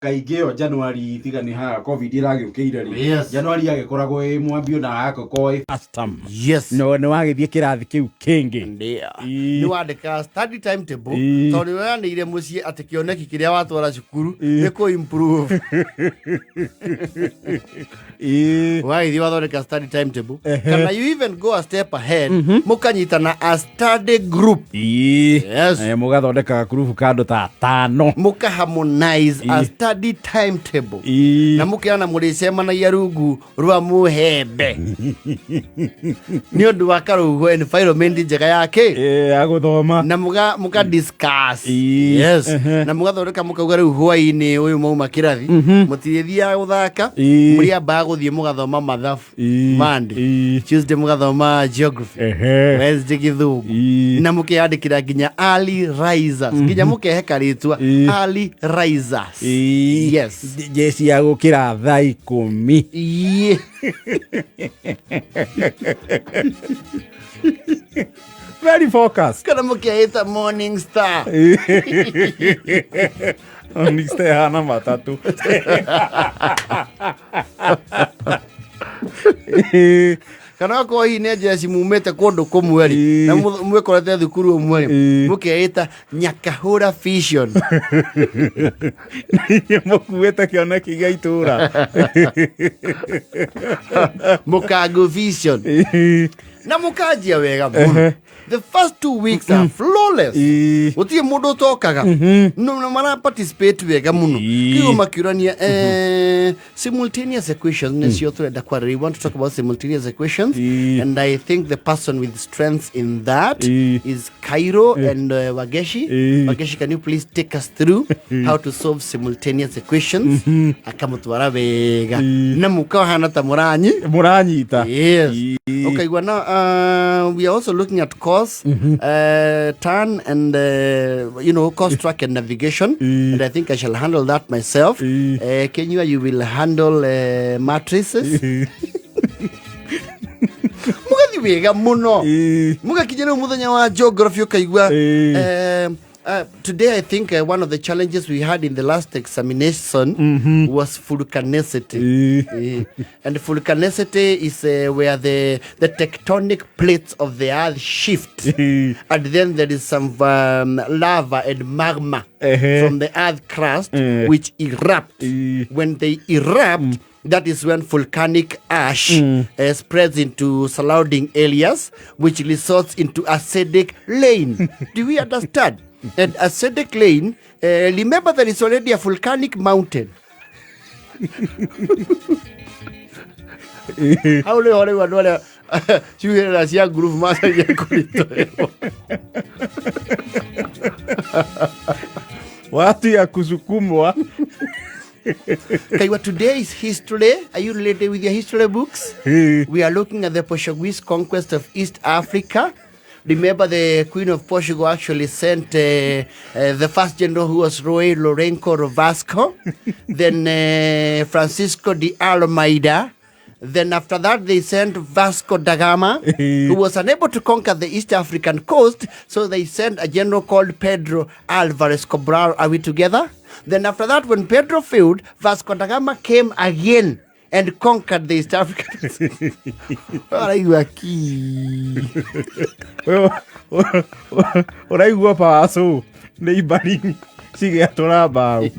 Kaingĩ ĩyo January tiga nĩ haha COVID ĩragĩũkĩire rĩ, January yagĩkoragwo ĩ mwambio na yagĩkorwo ĩ first term. No nĩ wagĩthiĩ kĩrathi kĩu kĩngĩ. Ndio. Nĩ wandĩkaga study timetable tondũ nĩ weranĩire mũciĩ atĩ kĩoneki kĩrĩa watwara cukuru nĩ kũ improve. Wagĩthiĩ wathondeka study timetable, kana you even go a step ahead, mũkanyitana a study group. Eh, mũgathondeka gakurubu ka andũ ta atano. Mũka harmonize a study timetable na mũkerana mũrĩcemanagia rungu rwa mũhembe nĩ ũndũ wa karũhuho, environment njega ya kĩ? Ya gũthoma. Na mũka discuss. Na mũgathondeka, mũkauga rĩu hwainĩ ũyũ mauma kĩrathi mũtirĩthiaga gũthaka, mũrĩambaga gũthiĩ mũgathoma mathabu Monday, Tuesday mũgathoma geography, Wednesday gĩthũngũ, na mũkeyandĩkĩra nginya early risers, nginya mũkehe karĩtwa early risers. Jeci ya gũkĩra thaa 10. Very focused. Kana mũkeĩta morning star. Morning star hana matatu. Kana okorwo hihi nĩ njeci mumĩte kũndũ kũmwe rĩ, na mwĩkorete thukuru ũmwe rĩ, mũkeĩta Nyakahũra Vision. Inyuĩ mũkuĩte kĩoneki gĩa itũra. Mũkango Vision. Na mũkanjia wega mũno. The first 2 weeks are flawless. Gũtirĩ mũndũ ũtokaga. No na mara participate wega mũno. Kĩguo makiũrania simultaneous equations nĩcio tũrenda kwarĩria. We want to talk about simultaneous equations, and I think the person with strengths in that is Cairo and Wageshi. Wageshi, can you please take us through how to solve simultaneous equations? Akamũtwara wega na mũkahana ta mũranyi Mũranyita. Okay, well, now we are also looking at course, turn, and course track and navigation. And I think I shall handle that myself. Kenya, you will handle matrices. Mugathi wega muno. Mugakinya rĩu mũthenya wa geography, ũkaigua today I think one of the challenges we had in the last examination was volcanicity. And volcanicity is where the tectonic plates of the earth shift. And then there is some lava and magma from the earth crust which erupt. When they erupt, that is when volcanic ash spreads into surrounding areas, which results into acidic rain. Do we understand? And acidic rain, remember there is already a volcanic mountain. Hau nĩho rĩu andũ arĩa ciugĩrĩra cia ngurubu macagia kũritũhĩrwo. Watu ya kusukumwa. Kaiwa, today is history. Are you related with your history books? We are looking at the Portuguese conquest of East Africa. Remember, the Queen of Portugal actually sent the first general, who was Rui Lourenço Rovasco, then Francisco de Almeida. Then after that, they sent Vasco da Gama, who was unable to conquer the East African coast. So they sent a general called Pedro Alvarez Cabral. Are we together? Then after that, when Pedro failed, Vasco da Gama came again and conquered the East Africans. Ũraigua ki. Ũraigua paco nĩ imbari cigĩatũra mbaũ.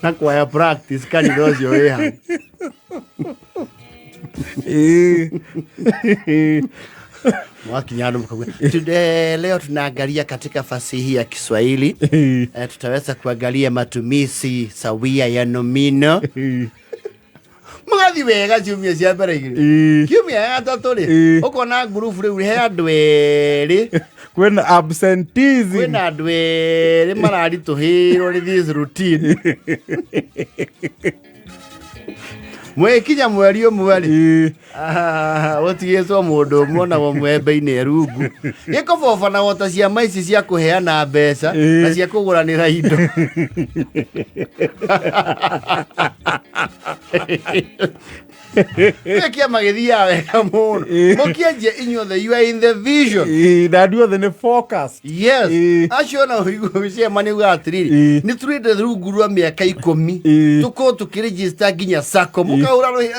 Na kwaya practice kanitha ũcio wĩ hau. Mwakinya andũ mkauga, "Today, leo tunaangalia katika fasihi ya Kiswahili, tutaweza kuangalia matumizi sawia ya nomino." Mũgathi wega ciumia cia mbere igĩrĩ. Kiumia ya gatatũ rĩ, ũkona ngurubu rĩu he andũ erĩ. Kwĩna absenteeism. Kwĩna andũ erĩ mararitũhĩrwo nĩ this routine. Mwĩkinya mweri ũmwe rĩ, gũtigĩtwo mũndũ ũmwe onagwo mwembe-inĩ erungu gĩkobobo na wota ciama ici cia kũheana mbeca na cia kũgũranĩra indo. Nĩ kĩama gĩthiaga wega mũno. Mũkĩanjia inyuothe, you are in the vision. Ĩĩ, na andũ othe nĩ focus. Yes. Acio na ũiguo uga atĩrĩrĩ, nĩ tũrĩte rungu rwa mĩaka 10 tũkorwo tũkĩregister nginya sacco mũkahũra rũhĩ.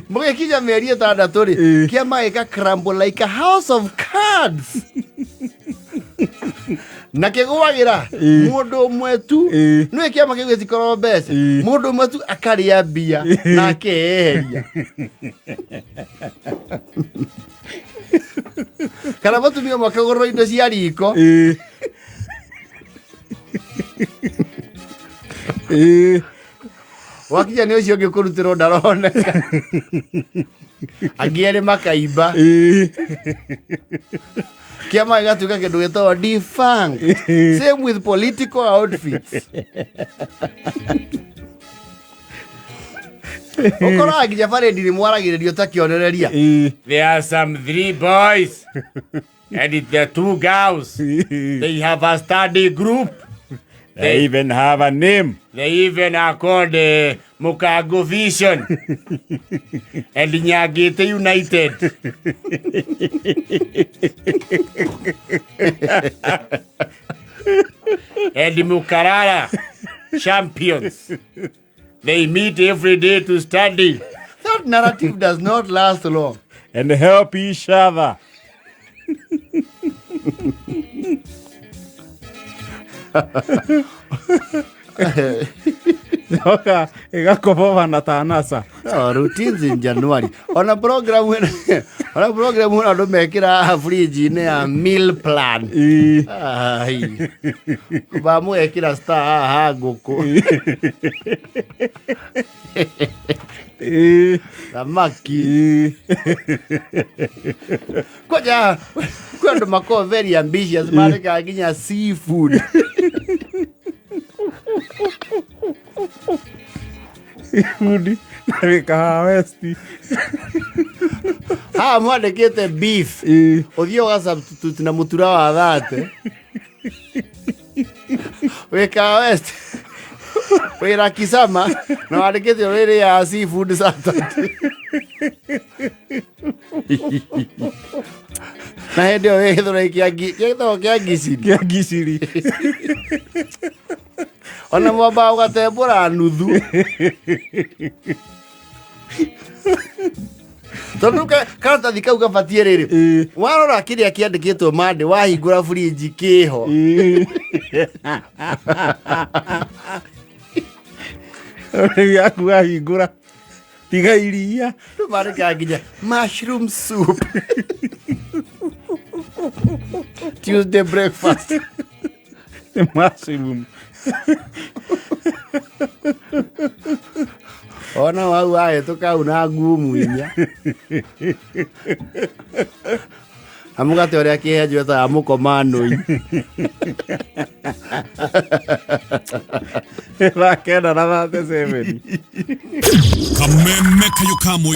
Mũgĩkinya mĩeri 6 rĩ, kĩama gĩka crumble like a house of cards na kĩgũagĩra mũndũ ũmwe tu. Nĩwe kĩama kĩu gĩtikorwo mbeca. Mũndũ ũmwe tu akarĩa mbia na akeyeheria, kana mũtumia ũmwe akagũrĩrwo indo cia riko. Ĩĩ. Ĩĩ. Wakinya nĩ ũcio ũngĩ kũrutĩrwo ndaroneka, angĩ erĩ makaimba. Kĩama gĩgatuĩka kĩndũ gĩtagwo defunct. Same with political outfits. Ũkoraga nginya parade nĩ mwaragĩrĩrio ta kĩonereria. There are some three boys and the two girls. They have a study group. They even have a name. They even are called Mukango Vision and Nyagite United. And Mukarara Champions. They meet every day to study. That narrative does not last long. And help each other. Oka ĩgakoboba na tanasa. No, routines in January. Ona program ĩno, ona program ĩno andũ mekĩra fridge-inĩ ya meal plan. Ai. Bamũgekĩra star haha ngũkũ. Thamaki. Kwanja kwĩ andũ makoragwo very ambitious, marekaga nginya seafood. Seafood na wĩkahawa West. Haha mwandĩkĩte beef. Ũthiĩ ũga substitute na mũtura wa 30. Wĩkaga West. Wĩra Kisama na wandĩkĩte ũrĩrĩ ya seafood Saturday. Na hĩndĩ ĩyo wĩ gĩthũrai kĩa gĩtagwo kĩa ngiciri. Kĩa ngiciri. Ona mwambaga ũgatembũra nuthu. Tondũ karatathi kau gabatiĩ rĩrĩ, warora kĩrĩa kĩandĩkĩtwo Monday, wahingũra fridge kĩho. Rĩu yaku wahingũra tiga iria. Ndũmarĩkaga nginya mushroom soup. Tuesday breakfast. Nĩ mushroom. Ona wau wahĩtũka hau na ngumu inya. Na mũgate ũrĩa kĩhenjo etaga mũkomanũi. 9:37. Kameme kayo kamwe.